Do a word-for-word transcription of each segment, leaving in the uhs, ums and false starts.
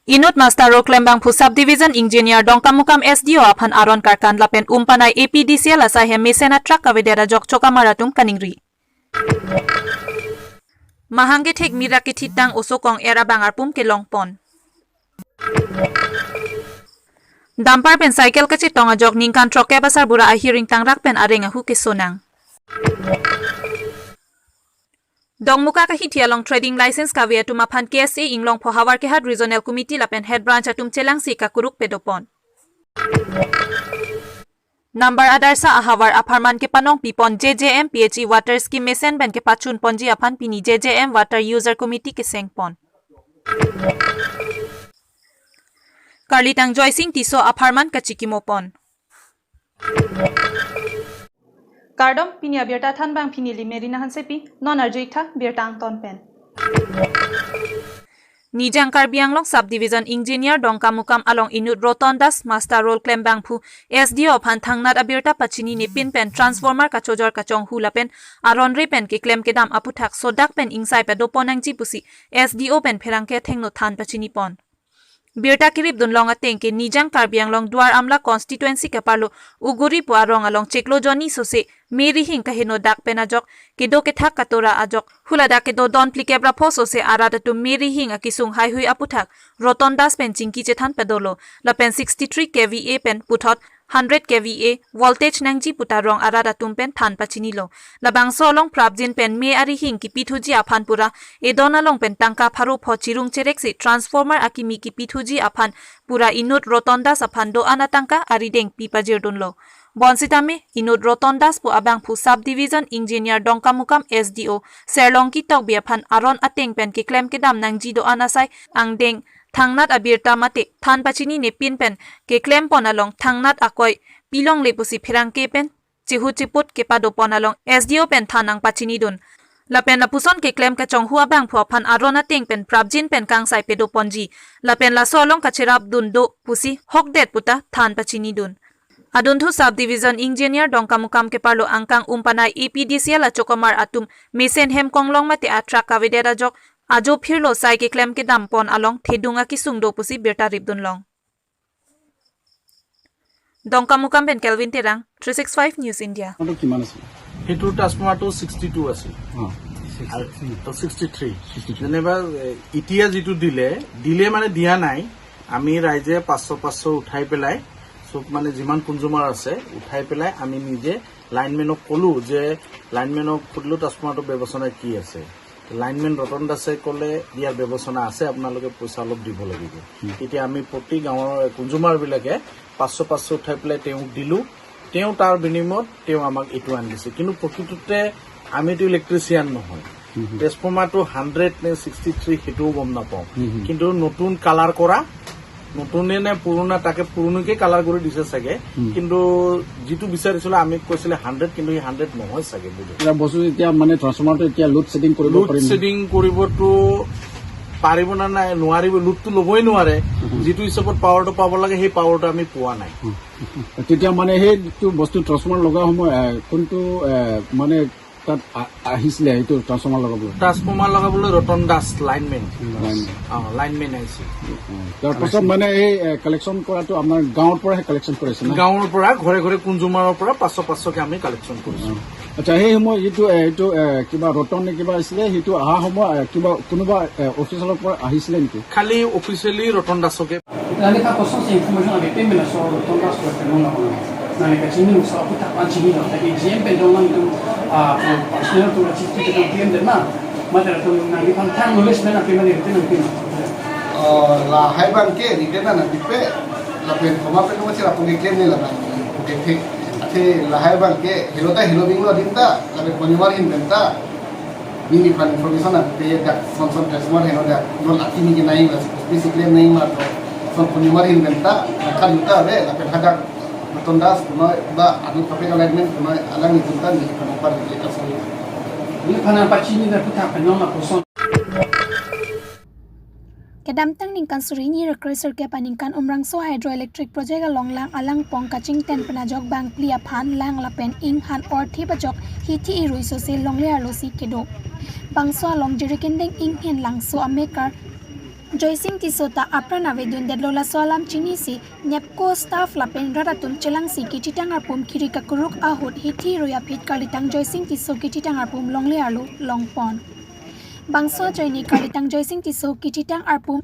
Inut Master Road klembangphu Sub Division Engineer Dongkamukam S D O aphan aron karkan lapen umpanai A P D C L asai hem mesen atruck kavedet ajok Chokamar atum kaningri. Mahang kethek mirak kethitang oso kong-er abang arpum kelongpon. Dumper pen cycle kachetong ajok ningkan throkkep asarbura ahiring tangrak pen areng ahu kesonang. Dongmukak ahithi along trading license kave atum aphan K S A Inglongpho Havar Kehat Regional Committee lapen Head Branch atum chelangsi kakuruk pedopon. Nambar Adarsa ahavar apharman kepanong pipon J J M P H E water scheme mesen pen kepachun ponji aphan pini J J M Water User Committee kesengpon. Karlitang Joysing Tisso apharman kachikimopon. Kardom, pini abirta thanbangphi neli Merina Hansepi, non arju-iktha birta angton pen. Nijang Karbi Anglong Sub Division Engineer Dongkamukam along inut Roton Das Master Road klembangphu S D O aphan thangnat abirta pachinine pin pen transformer kachojor kachonghu lapen aronre pen keklem kedam aputhak sodak pen ingsai padopon nangji pusi S D O pen pherangke athengno than pachinipon. Birta kiripdun long ateng ke Nijang Karbi Anglong Duar Amla constituency keparlo Uguri pu arong along chiklo jonni sose me rihing kaheno dak pen ajok kedo kethak katora ajok huladak kedo don phlikep ra pho sose arat atum me rihing akesung haihui aputhak Roton Das pen chingki chethan padolo lapen sixty-three K V A pen puthot hundred K V A voltage nangji puta rong arat atum pen than pachinilo. Labangso along prapjin pen me arihing kipithuji aphan pura edon along pen tangka pharo pho chirung chereksi transformer akimi kipithuji aphan pura inut Roton Das aphan do-an atangka arideng pi pajirdunlo. Bonsitame inut Roton Das pu abangphu Sub Division Engineer Dongkamukam S D O Serlongki Tokbi aphan aron ateng pen keklem kedam nangji do-an asai angdeng thangnat abirta mate than pachinine pin pen keklempon along thangnat akoi pilongle pusi pherangke pen chihu chiput kepadopon along S D O pen than nangpachinidun. Lapen lapuson keklem kachonghu abangphu aphan aron ateng pen prapjin pen kangsai pedoponji. Lapen laso along kacherapdun do pusi hokdet puta than pachinidun. Adunthu Sub Division Engineer Dongkamukam keparlo angkang umpanai A P D C L a Chokamar atum mesen hem konglong mate atruck kavedet ajok ajo phirlo sai keklem kedampon along thedung akesung do pusi birta ripdun long. Dongkamukam pen Kelvin Terang, three six five News India. এইটো কিমান আছিল? সেইটো ট্ৰান্সফৰ্মাৰটো sixty two আছিল। অ, আৰু তো sixty three. Sixty three. যেনিবা, এ, এতিয়া যিটো দিলে, দিলে মানে দিয়া নাই। আমি ৰাইজে পাঁচশ পাঁচশ উঠাই পেলাই, চব মানে যিমান কনজিউমাৰ আছে, উঠাই পেলাই আমি নিজে লাইনমেনক ক'লো যে, লাইনমেনক সুধিলো ট্ৰান্সফৰ্মাৰটো ব্যৱস্থা কি আছে। লাইনমেন ৰতন দাসে ক'লে, "ইয়াৰ ব্যৱস্থা আছে, আপোনালোকে পইচা অলপ দিব লাগিব।" হুম। তেতিয়া আমি প্ৰতি গাঁৱৰ কনজিউমাৰবিলাকে পাঁচশ পাঁচশ উঠাই পেলাই তেওঁক দিলোঁ। তেওঁ তাৰ বিনিময়ত তেওঁ আমাক এইটো আনি দিছে। কিন্তু প্ৰকৃততে আমিতো ইলেক্ট্ৰিচিয়ান নহয়। হুম, হুম। ট্ৰেন্সফৰ্মাৰটো হাণ্ড্ৰেড নে ছিক্সটি থ্ৰী সেইটোও গম নাপাওঁ। হুম, হুম। কিন্তু নতুন কালাৰ কৰা, নতুনে নে পুৰণা, তাকে পুৰণিকে কালাৰ কৰি দিছে চাগে। হুম। কিন্তু যিটো বিচাৰিছিলে, আমি কৈছিলে হাণ্ড্ৰেড, কিন্তু সেই হাণ্ড্ৰেড নহয় চাগে বোধহয়। এতিয়া বস্তু এতিয়া মানে ট্ৰান্সফৰ্মাৰটো এতিয়া লোড শ্বেডিং কৰিব লোড পাৰিম নে? শ্বেডিং কৰিবতো পাৰিব নে নাই, নোৱাৰিব, লোডটো ল'বই নোৱাৰে। হুম। যিটো হিচাপত পাৱাৰটো পাব লাগে, সেই পাৱাৰটো আমি পোৱা নাই। হুম। তেতিয়া মানে সেইটো বস্তু ট্ৰান্সফৰ্মাৰ লগা সময়, এ, কোনটো, এ, মানে তাত আ-, আহিছিলে এইটো ট্ৰান্সফৰ্মাৰ লগাবলৈ? ট্ৰান্সফৰ্মাৰ লগাবলৈ ৰতন দাস লাইনমেন। লাইনমেন। অ, লাইনমেন আহিছিল। অ, তাৰ পাছত মানে এই, এ, কালেকশ্যন কৰাটো আপোনাৰ গাঁৱৰ পৰাহে কালেকশ্যন কৰিছে না? গাঁৱৰ পৰা ঘৰে ঘৰে কনজিউমাৰৰ পৰা পাঁচশ পাঁচশকে আমি কালেকশ্যন কৰিছোঁ। অ। আচ্ছা, সেই সময় যিটো, এ, এইটো, এ, কিবা ৰতন নে কিবা আছিলে, সেইটো অহা সময়, এ, কিবা কোনোবা, এ, অফিচাৰৰ পৰা আহিছিলে নেকি? খালি অফিচিয়েলি ৰতন দাসকে। Nangli ta kosonsi information ave pame laso Roton Das ko pemong na kono. Nangli kachini musa aku tak panchinilo. Tapi G M pen dong nangtum, ah, personal tu chief tu P M den na. Mate latum nangliphan tang nulis na pame nangtum pame. Oh, lahai abangke, di den na di pe. Lapen komat pen komat sira pun claim ni la na. Oke, oke. Ate lahai abangke, helo ta helo binglo din ta. Lapen konyomar hin den ta. Neliphan information ave, dak son son transformer heno dak non akimi ke nai ma, basic claim nai ma to. Son konyomar hin den ta, kan ta ave, lapen hadak Roton Das, kuno ba anu kape ka lineman, kuno alanglitum ta neliphan par di kasih. Neliphan pachini na puthak kanyong ma koson. Kedamtang ningkan suri hini ra kre sirkep aningkan Umrangso Hydroelectric Project along lang alangpong kachingten pen ajok bangphli aphan lang lapen inghan orthip ajok hithi irui sose longle arlosi kedo. Bangso along Jirikinding Inghin Langso amekar Joysing Tisso ta apran avedundetlo laso alam chinisi NEEPCO staff lapen rat atum chelangsi kithitang arpum kiri kakuruk ahut hithi rui aphi Karlitang Joysing Tisso kithitang arpum longle arlo longpon. Bangso ajoine Karlitang Joysing Tisso kithitang arpum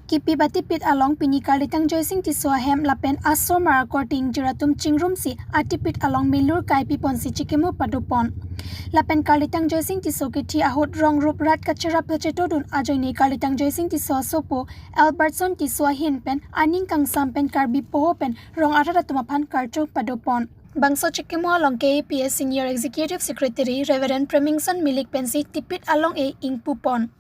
kipi batipit along pini Karlitang Joysing Tisso ahem lapen asomar akorte ingjir atum chingrumsi atipit along milur kaipiponsi chikimo padopon. Lapen Karlitang Joysing Tisso kithi ahut rong rup rat kacherap kachetodun ajoine Karlitang Joysing Tisso asopo Albertson Tisso ahin pen aning kangsam pen Karbi poho pen rong arat atum aphan karcho padopon. Bangso chikimo along K A P S Senior Executive Secretary Reverend Premingson Milik pensi tipit along e ingpupon.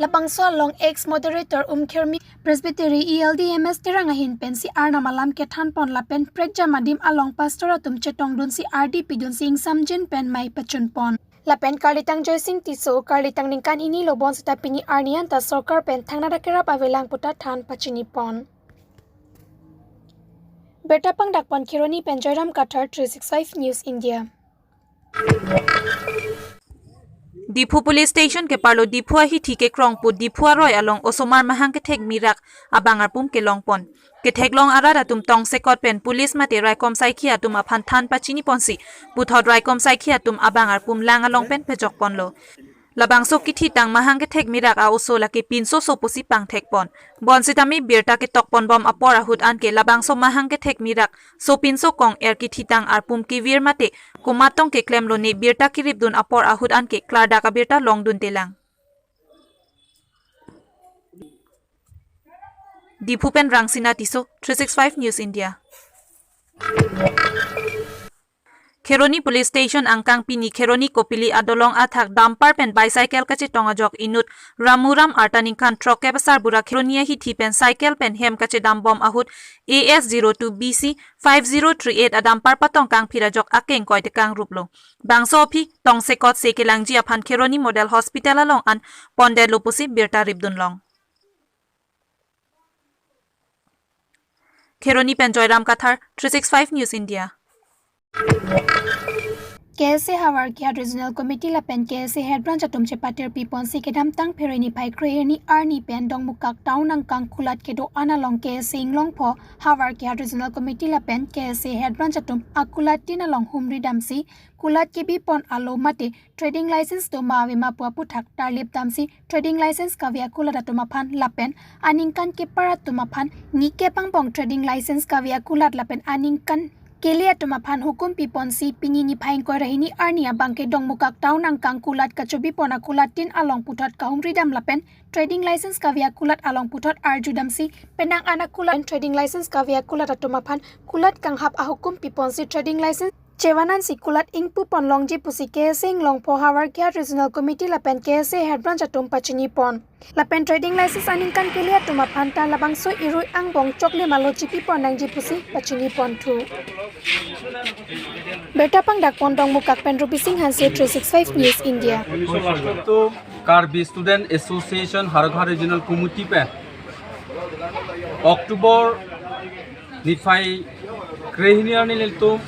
Labangso along ex moderator Umkhermi Presbytery E L D M S Terang ahin pensi Arnam alam kethanpon lapen prekjam adim along pastor atum chetongdunsi ardi pidunsi ingsamjin pen mei pachunpon. Lapen Karlitang Joysing Tisso Karlitang ningkan hini lo bonsita pini arni anta sorkar pen thangnat akerap avelang puta than pachinipon. Birta pangdakpon Kheroni pen Joyram Kathar, three six five News India. Diphu Police Station keparlo Diphu ahithi kekrong pu Diphu aroi along osomar mahang kethek mirak abang arpum kelongpon. Ketheklong arat atum tongsekot pen police mate raikom saikhi atum aphan than pachiniponsi puthot raikom saikhi atum abang arpum lang along pen pejokponlo. Labangso kithitang mahang kethek mirak a-oso lake pinso oso pusi pangthekpon. Bonsitame birta ketokponbom apor ahut anke labangso mahang kethek mirak sopinso kong-er kithitang arpum kevir mate komat tong keklemlone birta keripdun apor ahut anke klardak abirta longduntelang. Diphu pen Rangsina Tisso, three six five News India. Kheroni Police Station angkang pini Kheroni Kopili adolong athak dumper pen bicycle kachetong ajok inut Ramuram arta ningkan throk kep asarbura Kheroni ahithi pen cycle pen hem kachedambom ahut A S zero two B C five zero three eight adumper patong kangphir ajok akeng koi tekang ruplo. Bangso aphi tongsekot se kelangji aphan Kheroni Model Hospital along an pondetlo pusi birta ripdunlong. Kheroni pen Joyram Kathar, three six five News India. K S A Howraghat Regional Committee lapen K S A Head Branch atum chepatir piponsi kedamtang Phereni phai krehini arni pen Dongmukak town angkang kulat kedo-an along K S A Inglongpho Howraghat Regional Committee lapen K S A Head Branch atum akulat tin along humri damsi kulat kebipon alo mate trading license do ma ave ma pu aputhak tarlip damsi trading license kave akulat atum aphan lapen aningkan kepar atum aphan nikep angbong trading license kave akulat lapen aningkan kele atum aphan hukum piponsi pini niphai ingkoi ra hini arni abangke Dongmukak town angkang kulat kachobipon akulat tin along puthot kahumri dam lapen trading license kave akulat along puthot arju damsi penang an akulat trading license kave akulat atum aphan kulat kanghap ahukum piponsi trading license chevanansi kulat ingpupon longji pusi K S A Inglongpho Howraghat Regional Committee lapen K S A Head Branch atum pachinipon. Lapen trading license aningkan kele atum aphan ta labangso irui angbong choklim alo chipipon nangji pusi pachiniponthu. Birta pangdakpon Dongmukak pen Rupi Singh Hanse, three six five News India. Karbi Student Association Howraghat Regional Committee pen October niphai krehini arni nelitum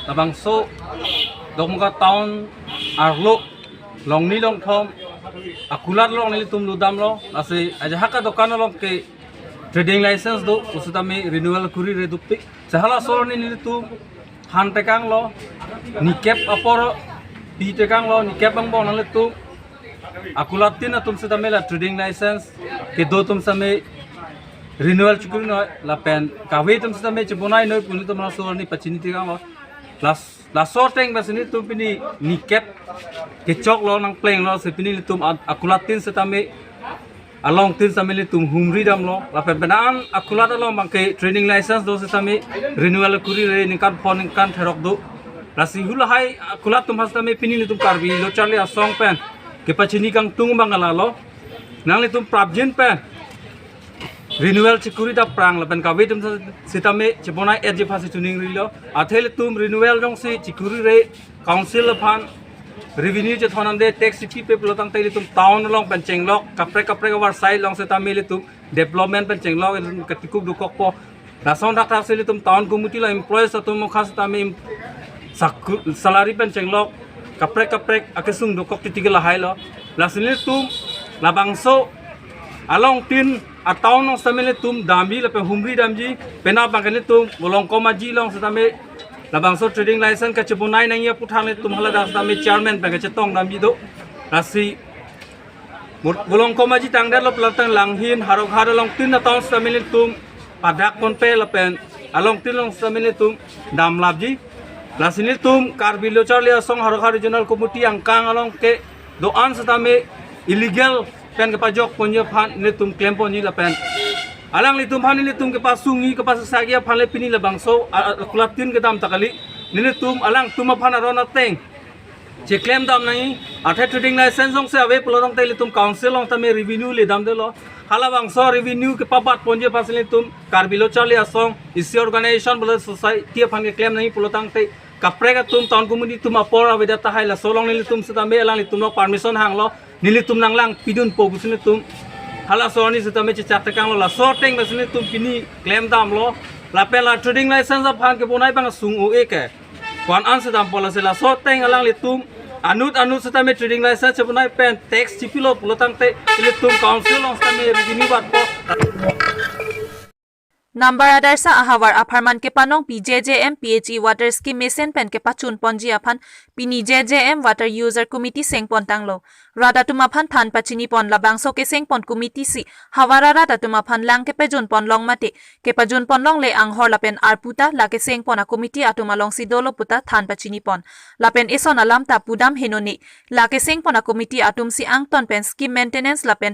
labangso Dongmukak town arlo longni longthom akulat along nelitum ludamlo, lasi ajahak adokan along ke trading license do pusitame renewal kurire dopik. Sehalaso arni nelitum han tekanglo, nikep apor pi tekanglo, nikep angbong nanglitum akulat tin atum sitame la trading license kedo atum sitame renewal chekurinoi lapen kave atum sitame chebonai noi pu nelitum laso arni pachini tekanglo. Las laso ateng bas nelitum pini nikep kechoklo nangplenglo, si pini nelitum a- akulat tin sitame along tin sitame nelitum humri damlo lapen penang an akulat along abangke trading license do sitame renewal kurire ningkan pho ningkan therok do. Lasi hu lahai akulat atum aphan sitame pini nelitum Karbi Lo Charli Asong pen kepachini kangtung abang lalo, nanglitum prapjin pen renewal chekuri dapprang lapen kave atum sitame chebonai-etji aphansi choningrilo. Athe ilitum renewal jongsi chekurire council aphan revenue chethon ande, tax chipipe pulo tangte ilitum town along pen chenglok, kaprek kaprek avarsai along sitame ilitum development pen chenglok, ilitum katikup dokokpo. Lason thakthak si ilitum town committee lo employees atum mokha sitame im- saku- salary pen chenglok, kaprek kaprek akesung dokok titi ke lahailo. Lasi nelitum labangso alongtin a-town along setame nelitum damji lapen humri damji, penap abang ke nelitum Volongkom Aji along setame labangso trading license kachebonai nangji aphuthak nelitum haladak setame chairman pen kachetong damji do. Lasi Mur-, Volongkom Aji tangdetlo pulo tangte langhin Howraghat alongtin a-town setame nelitum padak ponpe lapen alongtin along setame nelitum damlapji. Lasi nelitum Karbi Lo Charli Asong Howraghat Regional Committee angkang along kedo-an setame illegal pen kepajok ponji aphan nelitum klem ponji lapen alanglitum aphan nelitum kepasungji kepasesakji aphan le pini labangso a, a, kulatin kedam ta kali, nelitum alangtum aphan aron ateng cheklem dam nangji. Athe trading license jongsi ave pulo tangte ilitum council along tame revenue le damdetlo. Halabangso revenue kepabat ponji aphan si nelitum Karbi Lo Charli Asong isi organization pulo society aphan keklem nangji pulo tangte kaprek atum town committee atum apor avedet tahai, laso along nelitum setame alanglitum along permission hanglo, nelitum nanglang pidunpo pusi nelitum halaso arni setame chechak tekanglo. Laso ateng pusi nelitum pini klem damlo. Lapen la trading license aphan kebonai abang sung-o-e ke ko-an an si dampo, lasi laso ateng alanglitum anut anut setame trading license chebonai pen tax chipilo pulo tangte ilitum council along setame revenue batpo. Nambar adarsa ahavar apharman kepanongpi J J M P H E water scheme mesen pen kepachun ponji aphan pini J J M Water User Committee sengpon tanglo. Rat atum aphan than pachini pon labangso kesengpon committee si havar arat atum aphan lang kepajun ponlong mate kepajun ponlongle anghor lapen arpu ta la kesengpon a-committee atum alongsi dolo puta than pachini pon. Lapen eson alam ta pudam henone, la kesengpon a-committee atum si angton pen scheme maintenance lapen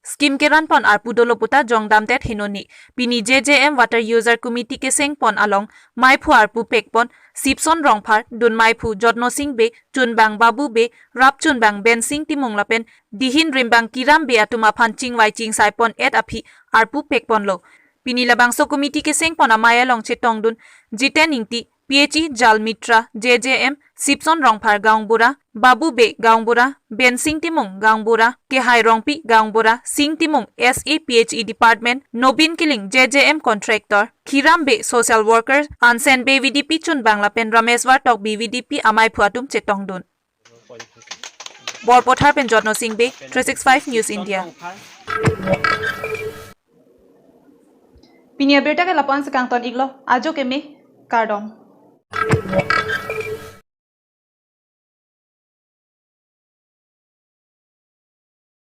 scheme keran pon arpu dolo puta jongdamdet henone. Pini J J M Water User Committee kesengpon along maiphu arpu pekpon Sipson Rongphar, dunmaiphu Jotno Sing Bey, chunbang Babu Bey, rap chunbang Bensing Timung lapen dihin rimbang Kiram Bey atum aphan chingvai chingsai pon-et aphi arpu pekponlo. Pini labangso committee kesengpon amei along chetongdun Jiten Ingti, P H E Jal Mitra, J J M, Sipson Rongphar gaonbura, Babu Bey gaonbura, Bensing Timung gaonbura, Kehai Rongpi gaonbura, Sing Timung S A P H E Department, Nobin Kiling J J M contractor, Kiram Bey social worker, Ansen Bey V D P chunbang lapen Rameswar Tokbi V D P amaiphu atum chetongdun. Borpothar pen Jotno Sing Bey, three six five News India. Pini abirta ke lapu-an si kangton iklo, ajo keme, kardom.